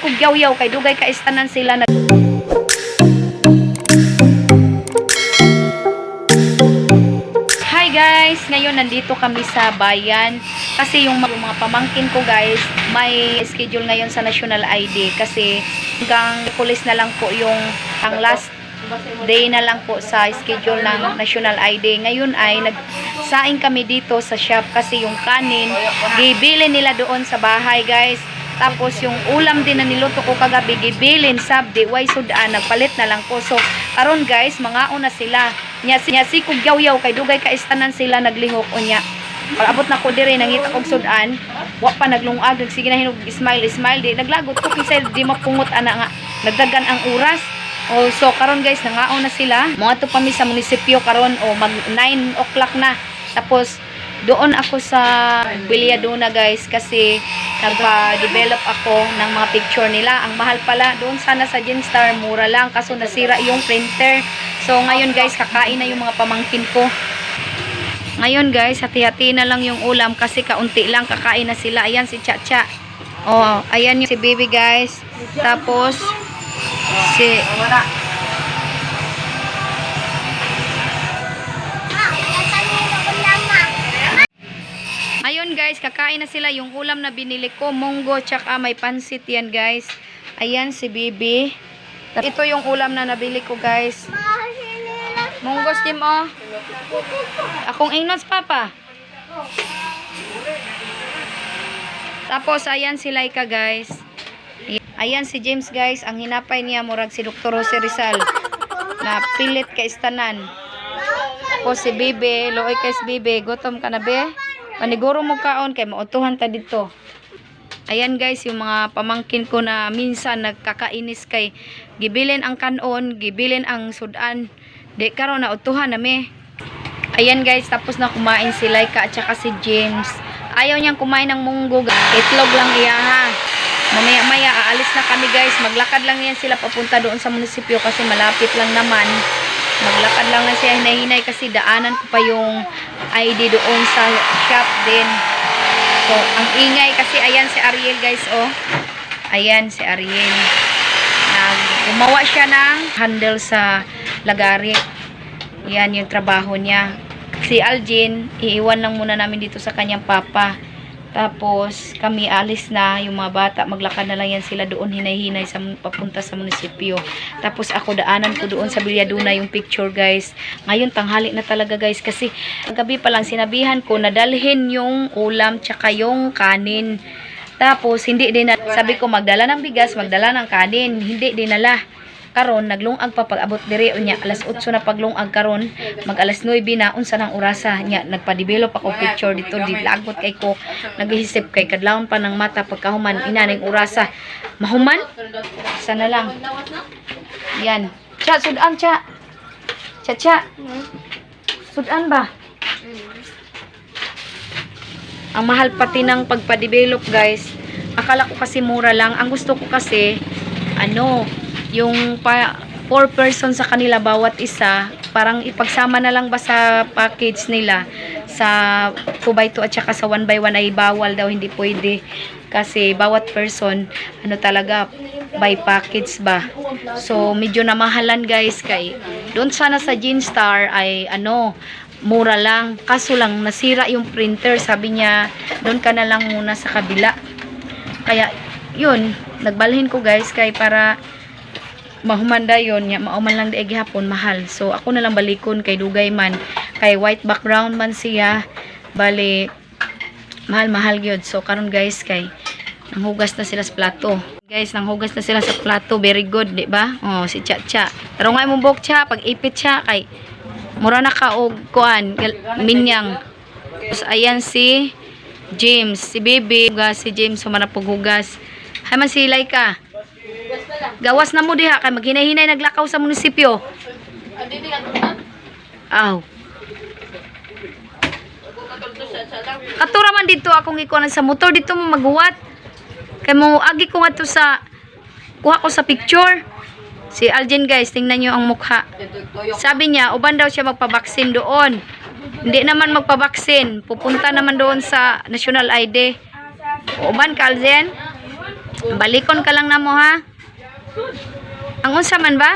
kog yaw-yaw kay dugay ka istanan sila nag. Hi guys! Ngayon nandito kami sa bayan kasi yung mga pamangkin ko, guys, may schedule ngayon sa National ID kasi hanggang pulis na lang po yung ang last day na lang po sa schedule ng National ID. Ngayon ay nagsaing kami dito sa shop kasi yung kanin gibilin nila doon sa bahay, guys. Tapos yung ulam din na niluto ko kagabi gibilin sab di way sudan, nagpalit na lang ko. So karon guys, mangaon na sila. Nya si kog yaw-yaw kay dugay ka istanan sila naglihok unya. Pag-abot na ko dire nangita kog sudan, wa pa naglungag, nagsige na hinog smile smile, di naglagot ko kinsa di mapungot ana nga nagdagan ang oras. Oh, so karon guys, nangaon na sila. Moadto pa mi sa munisipyo karon o mag 9 o'clock na. Tapos doon ako sa Villaduna, guys, kasi nagpa-develop ako ng mga picture nila. Ang mahal pala doon sana sa Genstar, mura lang kaso nasira yung printer. So ngayon guys, kakain na yung mga pamangkin ko. Ngayon guys, hati-hati na lang yung ulam kasi kaunti lang, kakain na sila. Ayan si Chacha. Oh, ayan yung si baby, guys. Tapos si Ayun guys, kakain na sila yung ulam na binili ko, munggo tsaka may pansit yan, guys. Ayan si Bibi. Ito yung ulam na nabili ko, guys. Munggos Jim oh. Akong ingnos, papa. Tapos ayan si Laika, guys. Ayan si James, guys, ang hinapay niya murag si Dr. Jose Rizal na pilit kay istanan. Tapos si Bibi, luoy kay si Bibi, gutom ka na, be? Paniguro mo kaon kay mautuhan ta dito. Ayan guys, yung mga pamangkin ko na minsan nagkakainis kay gibilin ang kanon, gibilin ang sudan. Di karon na utuhan na mi. Ayan guys, tapos na kumain si Laika at saka si James. Ayaw niyang kumain ng munggo. Itlog lang iya ha. Mamaya maya aalis na kami, guys. Maglakad lang yan sila papunta doon sa munisipyo kasi malapit lang naman. Maglakad lang na siya hinay-hinay kasi daanan ko pa yung ID doon sa shop din. So, ang ingay kasi ayan si Ariel, guys, oh. Ayan si Ariel. Nag gumawa siya ng handle sa lagari. Yan yung trabaho niya. Si Aljin, iiwan lang muna namin dito sa kanyang papa. Tapos, kami alis na, yung mga bata, maglakad na lang yan sila doon, hinay-hinay sa, papunta sa munisipyo. Tapos ako, daanan ko doon sa Villaduna yung picture, guys. Ngayon, tanghali na talaga, guys, kasi gabi pa lang sinabihan ko na dalhin yung ulam tsaka yung kanin. Tapos, hindi din na, sabi ko, magdala ng bigas, magdala ng kanin. Hindi dinala. Karon naglungag pa pag-abot dire unya alas 8 na paglungag karon, mag alas 9 na, unsa nang orasa nya nagpa-develop ako picture dito, di lagot kay ko naghisip kay kadlawon pa ng mata pagkahuman ina ning orasa mahuman sana lang yan. Cha, sudan cha, cha cha, sudan ba? Ang mahal pati ng pagpa-develop, guys. Akala ko kasi mura lang. Ang gusto ko kasi, ano, yung pa, 4 person sa kanila bawat isa, parang ipagsama na lang ba sa package nila sa 2x2 at saka sa 1x1 ay bawal daw, hindi pwede. Kasi bawat person, ano talaga, by package ba. So, medyo namahalan, guys, kay doon sana sa Ginstar ay ano, mura lang. Kaso lang, nasira yung printer. Sabi niya, doon ka na lang muna sa kabila. Kaya, yun, nagbalhin ko, guys, kay para mahumanda yon nya mauman lang di gihapon mahal. So, ako na lang balikon kay dugay man. Kay white background man siya. Bali, mahal-mahal gyud. So, karon guys, kay nanghugas na sila sa plato. Guys, nanghugas na sila sa plato. Very good, di ba? Oh, si Cha Cha. Tarong nga imong buhok, Cha, pag ipit siya kay mura na ka og kuan, minyang. Tapos ayan si James, si Baby, hugas si James human na paghugas. Hay man si Laika. Gawas na mo diha kay maghinay-hinay naglakaw sa munisipyo. Aw. Katura man dito akong ikuan sa motor dito mo maghuwat. Kay mo agi ko ngadto sa kuha ko sa picture. Si Aljen guys, tingnan niyo ang mukha. Sabi niya, uban daw siya magpabaksin doon. Hindi naman magpabaksin. Pupunta naman doon sa National ID. Uban ka, Aljen? Balikon ka lang namo ha. Ang unsa man ba?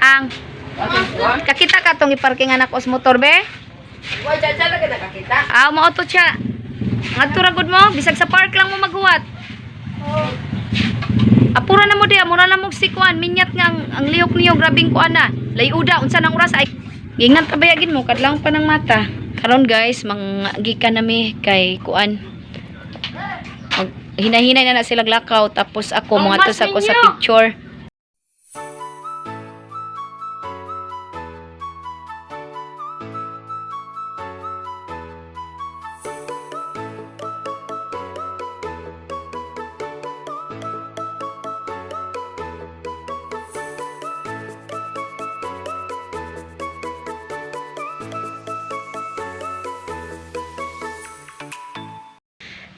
Ang kakita ka tong iparking anak os motor be? Ah, mao to siya. Ngadto ra gud mo, bisag sa park lang mo maghuwat. Apura na mo diya, mura na mo sikuan, minyat nga ang lihok niyo, grabing kuan na. Layuda, unsa nang oras ay Gingan tabayagin mo, kadlawon pa ng mata. Karon guys, manggikan nami kay kuan. Mag, hinahinay na na sila lakaw tapos ako Ang mga mas ako sa ninyo. picture.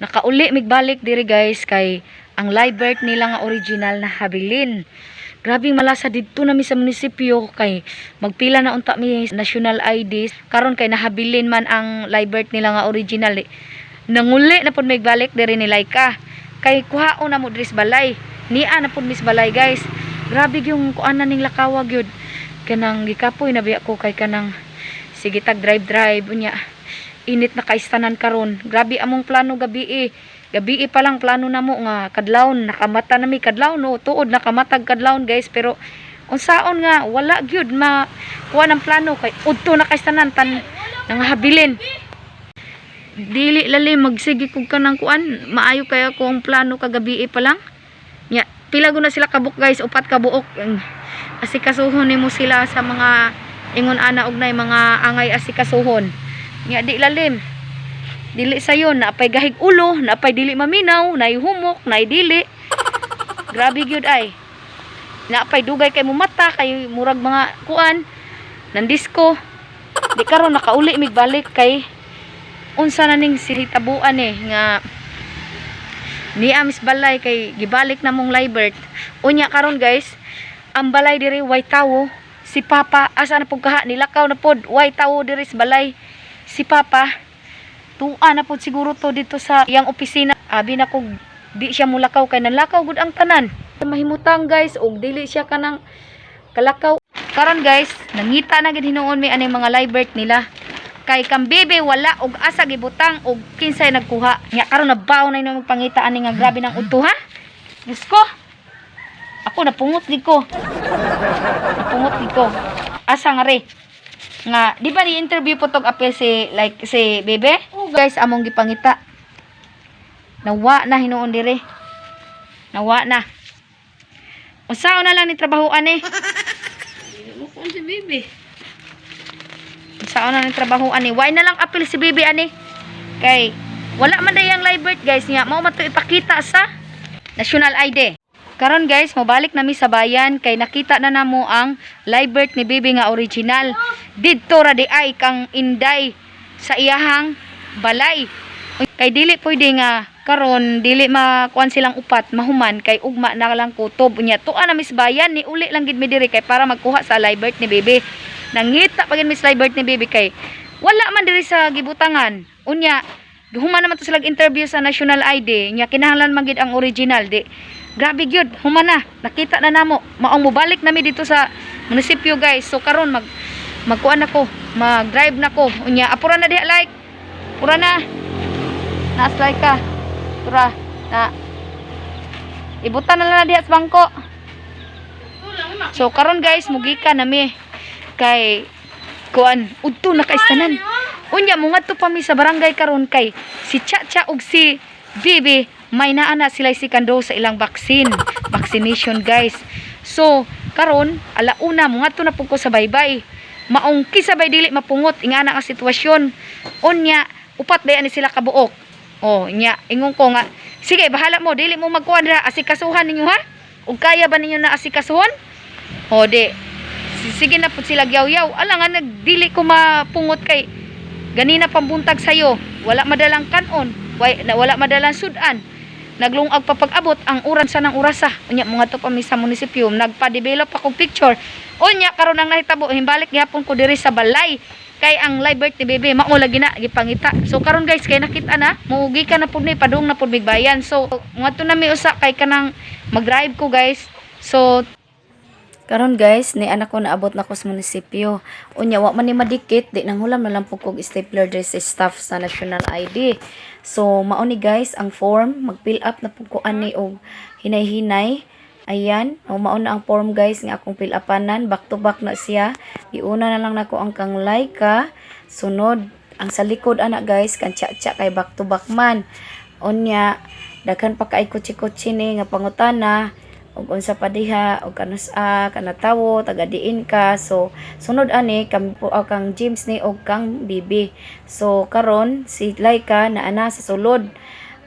Nakauli migbalik diri guys kay ang live birth nila nga original na habilin. Grabe malasa didto nami sa munisipyo kay magpila na unta mi national ID karon kay nahabilin man ang live birth nila nga original. Eh. Nanguli na pud migbalik diri ni Laika. Kay kuhaon na mo diri sa balay. Nia na pud mis balay guys. Grabe yung kuan na ning lakawag yun. Kanang gikapoy na biya ko kay kanang sige tag drive drive unya init na kaistanan karon. Grabe among plano gabi eh. Gabi eh pa lang plano na mo nga kadlawon nakamata na mi kadlawon no tuod nakamatag kadlawon guys pero unsaon nga wala gyud ma kuha ng plano kay udto na kaistanan tan nangahabilin. Dili lali magsige kog kanang kuan maayo kaya ko ang plano kagabi eh pa lang. Nya pila gud na sila kabuk guys, upat ka buok. Asikasuhon nimo sila sa mga ingon ana og nay mga angay asikasuhon. Nya di lalim. Dili sayon, naapay gahig ulo, naapay dili maminaw, naay humok, naay dili. Grabe gyud ay. Naapay dugay kay mumata kay murag mga kuan nandisko. Di karon nakauli mig balik kay unsa na ning sihitabuan eh nga niya Miss Balay kay gibalik na mong Libert. Unya karon guys, ang balay diri way tawo. Si Papa asa na pud kaha nilakaw na pod way tawo diri sa balay. Si Papa tuwa na pod siguro to dito sa iyang opisina. Abi na kog di siya mulakaw kay nanlakaw gud ang tanan. Mahimutang guys og dili siya kanang kalakaw. Karon guys, nangita na gid hinuon mi aning mga Libert nila. Kay kang bebe wala og asa gibutang og kinsay nagkuha. Nya karon nabaw na inong magpangita ani nga grabe ng udto ha. Diyos ko. Ako napungot gid ko. Napungot gid ko. Asa nga re? Nga di ba ni interview po tog apel si like si bebe? Oh, guys, among gipangita. Nawa na hinuon dire. Nawa na. Unsaon na lang ni trabahoan eh. Mukuan si baby. Unsaon na ni trabahoan eh. Why na lang apil si bebe ani? Kay wala man day ang live birth guys niya. Mao man to ipakita sa national ID. Karon guys, mobalik nami sa bayan kay nakita na namo ang live birth ni Bibi nga original. Didto ra di ay kang Inday sa iyahang balay. Kay dili pwede nga karon dili makuan silang upat mahuman kay ugma na lang kutob unya tuan na mis bayan ni uli lang gid mi diri kay para magkuha sa live birth ni Bibi. Nangita pa gid mis live birth ni Bibi kay wala man diri sa gibutangan. Unya human naman to sila interview sa national ID nya kinahanglan man gid ang original di. Grabe gyud, human na. Nakita na namo. Maong mobalik nami dito sa munisipyo guys. So karon magkuan ako, mag-drive na ko. Unya apura na diha like. Pura na. Naas like ka. Tura na. Ibutan na lang na diha sa bangko. So karon guys, mugika nami kay kuan udto na kaistanan. Unya mo ngadto pa mi sa barangay karon kay si Chacha ug si Bibi may naa na sila si kando sa ilang vaccine, vaccination guys. So karon alauna mo ngadto na pud ko sa baybay. Maong kisabay dili mapungot ingana ang sitwasyon. Unya upat ba ni sila kabuok. Oh, nya ingon ko nga sige bahala mo dili mo magkuan dira asikasuhan ninyo ha. Ug kaya ba ninyo na asikasuhon? O di sige na pud sila gyaw-yaw. Ala nga nagdili ko mapungot kay ganina pambuntag sayo. Wala madalang kanon, wala madalang sudan. Naglungag pa pag-abot ang uran sa nang urasa. Unya mga to pa mi sa munisipyo, nagpa-develop akong picture. Unya karon ang nahitabo, himbalik gihapon ko diri sa balay. Kay ang live birth ni Bebe mao lagi na gipangita. So karon guys, kay nakita na, muugi ka na pud ni, padung na pud mig bayan. So ngadto na mi usa kay kanang mag-drive ko, guys. So karon guys, ni anak ko, naabot na ko sa munisipyo. Unya wa man ni madikit, di nang hulam na lang pud kog stapler diri sa staff sa national ID. So mao ni guys ang form, mag-fill up na pud ko ani og hinay-hinay. Ayan, o mao na ang form guys nga akong fill upanan, back to back na siya. Iuna na lang nako ang kang Laika, sunod ang sa likod ana guys, kan cha-cha kay back to back man. Unya, daghan pa kay kutsi-kutsi ni nga pangutana ug unsa pa diha ug kanus-a kanatawo, taga diin ka. So sunod ani kam kang James ni og kang Bibi. So karon si Laika na ana sa sulod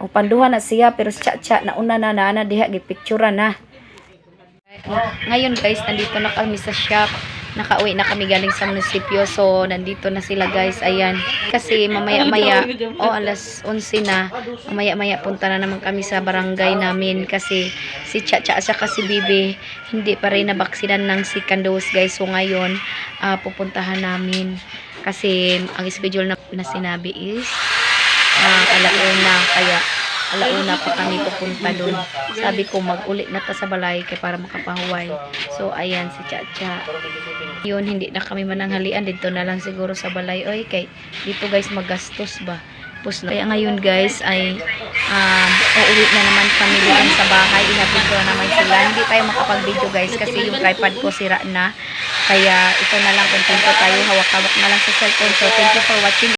og panduha na siya, pero si Cha-cha nauna na, naana diha, gipicture na. Ngayon guys, nandito na kami sa shop. Nakauwi na kami galing sa munisipyo. So, nandito na sila guys. Ayan. Kasi mamaya-maya, o alas 11 na, mamaya-maya punta na naman kami sa barangay namin. Kasi si Chacha at saka si Bibi, hindi pa rin nabaksinan ng second dose guys. So, ngayon, pupuntahan namin. Kasi ang schedule na sinabi is alauna. Kaya alauna pa kami pupunta doon. Sabi ko mag-uli na ta sa balay kay para makapahuway. So ayan si Chacha. Yun, hindi na kami mananghalian dito na lang siguro sa balay. Oy, kay dito guys magastos ba. Tapos, kaya ngayon guys ay uuwi na naman kami doon sa bahay. Ihatid ko na naman sila. Hindi tayo makapag-video guys kasi yung tripod ko sira na. Kaya ito na lang, kontento tayo. Hawak-hawak na lang sa cellphone. So thank you for watching.